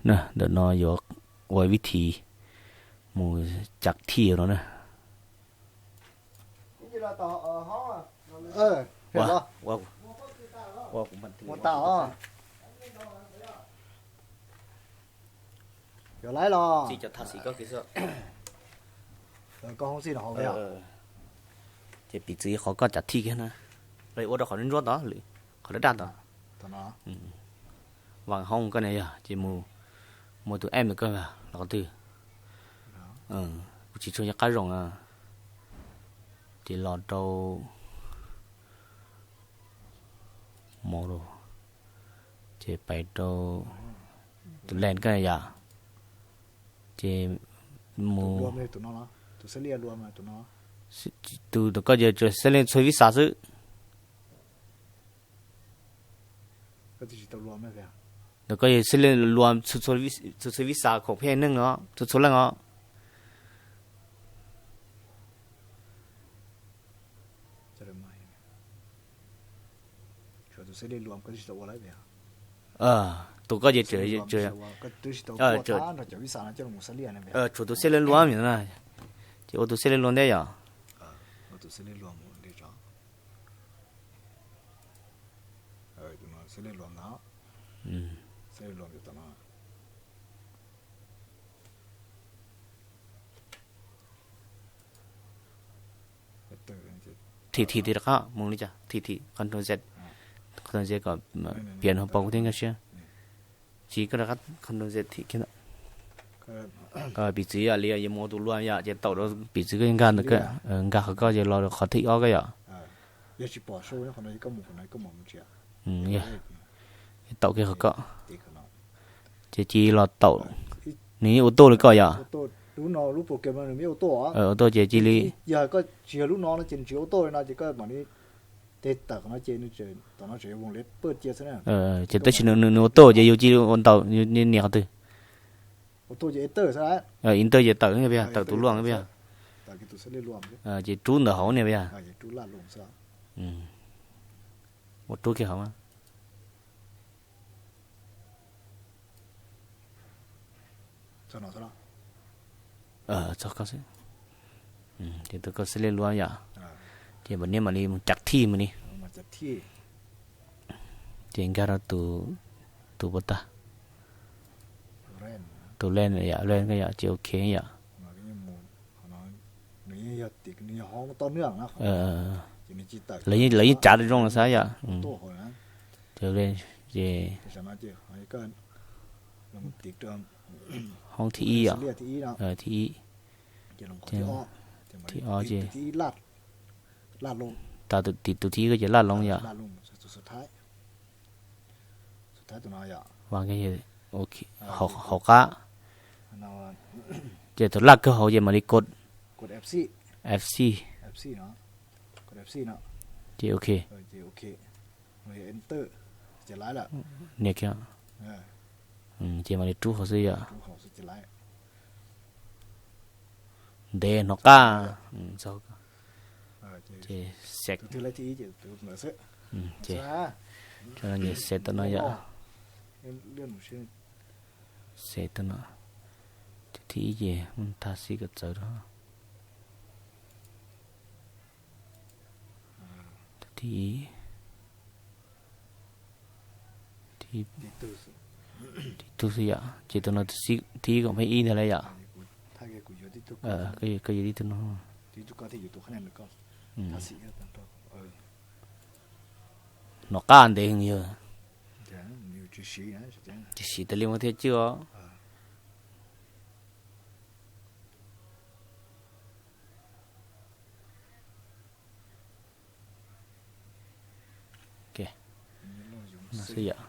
Ntawm no yuav ua vib thib mus cav thij no na. Ces piv txwv qhov koj cav thij kiag na, los ua rau qhov ntsuab ntsuab tod, qhov daj daj tod. Vaas hoob koj ne yog ces mus, mus tus em koj los qhov twg, kuv tsis tshua nco qab zoo. Ces los rau mo, ces pais rau tus len koj yom, ces mus, tus koj yog tsuas xeb leej txhua vib xav xwb. Ntawm koj yog xeb leej luam txhua txhua vib xav khoom pheej neeg os, txhua txhua leej os. Tus koj ces tshuav tus xeb leej luam, tshuav tus xeb leej luam ntej yom. Thim thim tim rov qab mus li cas, thim thim Ctrl Z, Ctrl Z kom piav hauv paus kuv thiaj nkag siab. Tsis, koj rov qab Ctrl Z thim kiag ntawd. Piv txwv yog li yuav mus ua tus luam yom, ces taum rau piv txwv koj nkag ntawd, nkag qhov koj ces los qhov thib ob koj yom. Taum kiag qhov koj, ces cia li los taum. Nws yeej ua tuaj li koj yom. Ua tuaj ces cia li, ces tab sis nws ua tuaj ces yus cia li ua ntaus, nias qhov twg, enter ces tawm pab yog, tawm tus luam pab yog. Ces rub ntawm hauv nias pab yog. Ua rub kiag hauv. Txog koj xwb. Ces tus koj xeb leej luam yom, ces mam nias mam li mus cav thij mam li. Ces nkag rau tus puas tag, tus len yom, len koj yom, ces ok yom. Lawv yeej tsav zoo los xav yom. Ces hoob thib ib yom, thib ib, thib ob ces, tas tus thib ib koj ces laj loo yom. Hauv qab, ces tus laj kawg hauv ces mam li kod F C, ces ok. Nias kiag, ces mam li rub hauv xwb yom. Ntev hnov qab. Ces, ces, ces xav tau no yom. Xav tau no, tus thib ib ces muab tag xib kom txawv rau. Tus thib ib, thib ib tug xwb yom, ces tus no thib ib kom pheej ib ntag lauj yom. Koj yuav tib tug no. Hnov qab ntev heev yog. Tsis siv tas li mas thiaj cwj os. Ok, no xwb yom.